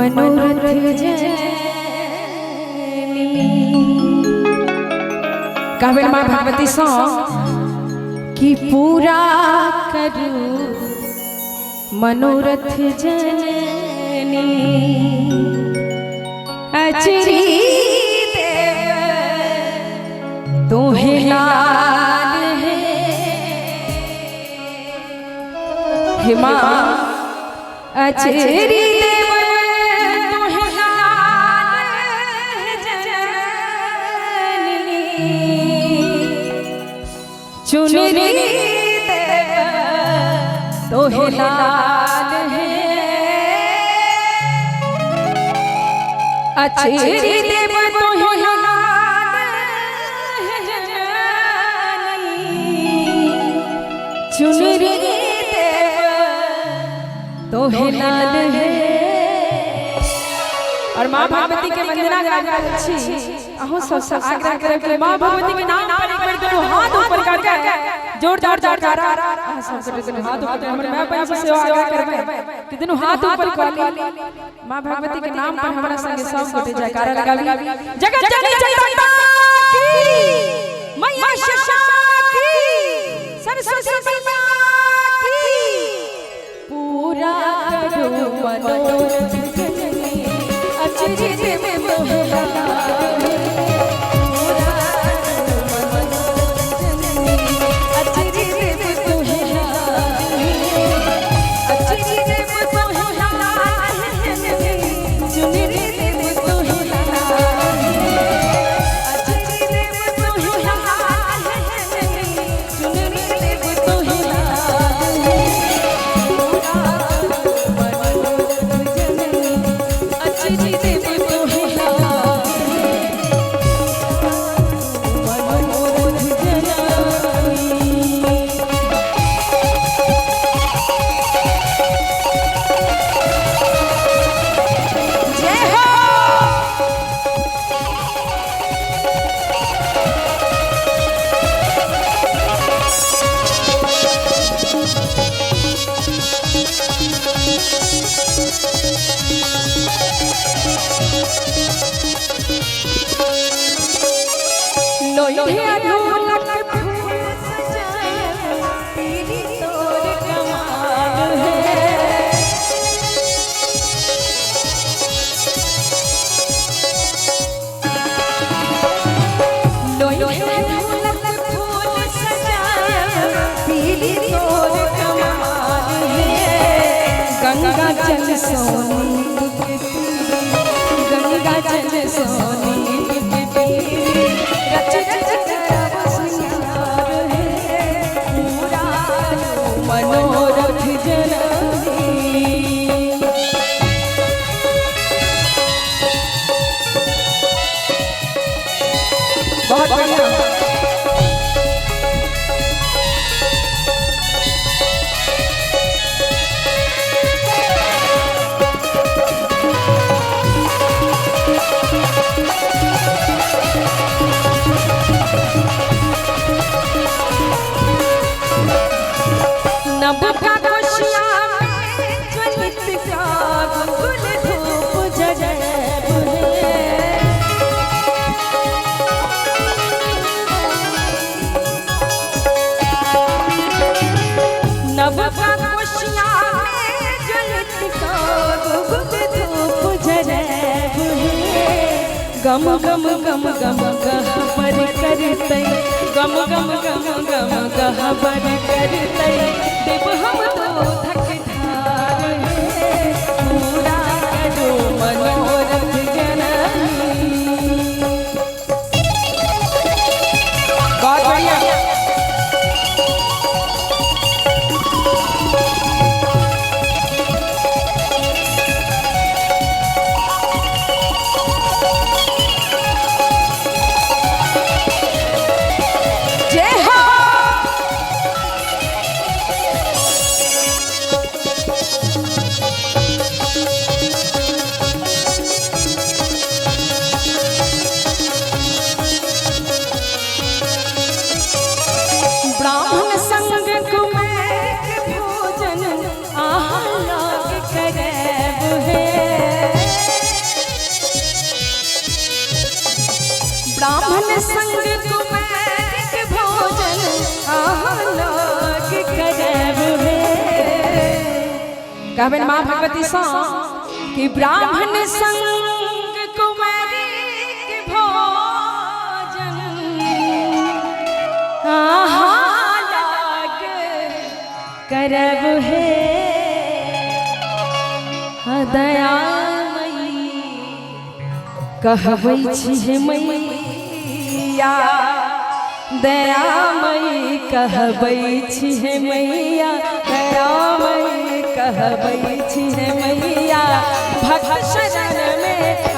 मनोरथ जननी। कहबे माँ भगवती सो कि पूरा करू मनोरथ जननी। अचरी देव तोहे लाल है हे माँ, अचरी देव तोहे लाल है जननी। चुनरी देव तोहे लाल है, अचरी देव तोहे लाल है जननी। चुनरी देव तोहे लाल है। और माँ भगवती के वंदना गा रहल छी। अहूँ सबसे आग्रह करब कि माँ भगवती के नाम पर एक बेर दुनू हाथ ऊपर करके जोरदार जयकारा। अहाँ सब गोटे दुनू हाथ ऊपर, हमर माय बहिन से सेहो आग्रह करबै कि दुनू हाथ ऊपर कऽ ली, माँ भगवती के नाम पर हमरा संगे सब गोटे जयकारा लगाबी। जगत जननी जगदम्बा की, मैया श्यामा की, सरस्वती मैया की। पूरा करू मनोरथ जननी, अचरी देव तोहे लाल है। पूरा करू मनोरथ जननी, अचरी देव तोहे लाल है। अचरी देव तोहे लाल है जननी, चुनरी देव तोहे लाल है। अचरी देव तोहे लाल है जननी, चुनरी देव तोहे लाल है। पूरा करू मनोरथ जननी, अचरी देव तोहे लाल है। मनोरथ जननी। जय हो। लोहिया ढोलक फूल सजाए, पीली तोर कमाल है। लोहिया ढोलक फूल सजाए, पीली तोर कमाल है। गंगा जल सोनी के पीली, गंगा जल सोनी के पीली, रच रच करब सिंगार है। पूरा मनोरथ जननी। बहुत बढ़िया। नभ का कोशिया में ज्वलित का गुल धूप जरब है। नभ का कोशिया में ज्वलित का गुल धूप जरब है। गम गम गम गम गहबर करतै, गम गम गम गम गहबर करतै, देव हम तो थक धार है। पूरा करो मनोरथ जननी। बहुत बढ़िया। जय हो। कहबनि माँ भगवती सँ कि ब्राह्मण संग कुमारी के भोजन अहाँ लाग करब हे दयामयी कहबै छी हे मैया, दयामयी कहबै छी हे मैया, दयामयी कहबै छी हे मैया, भक्त शरण में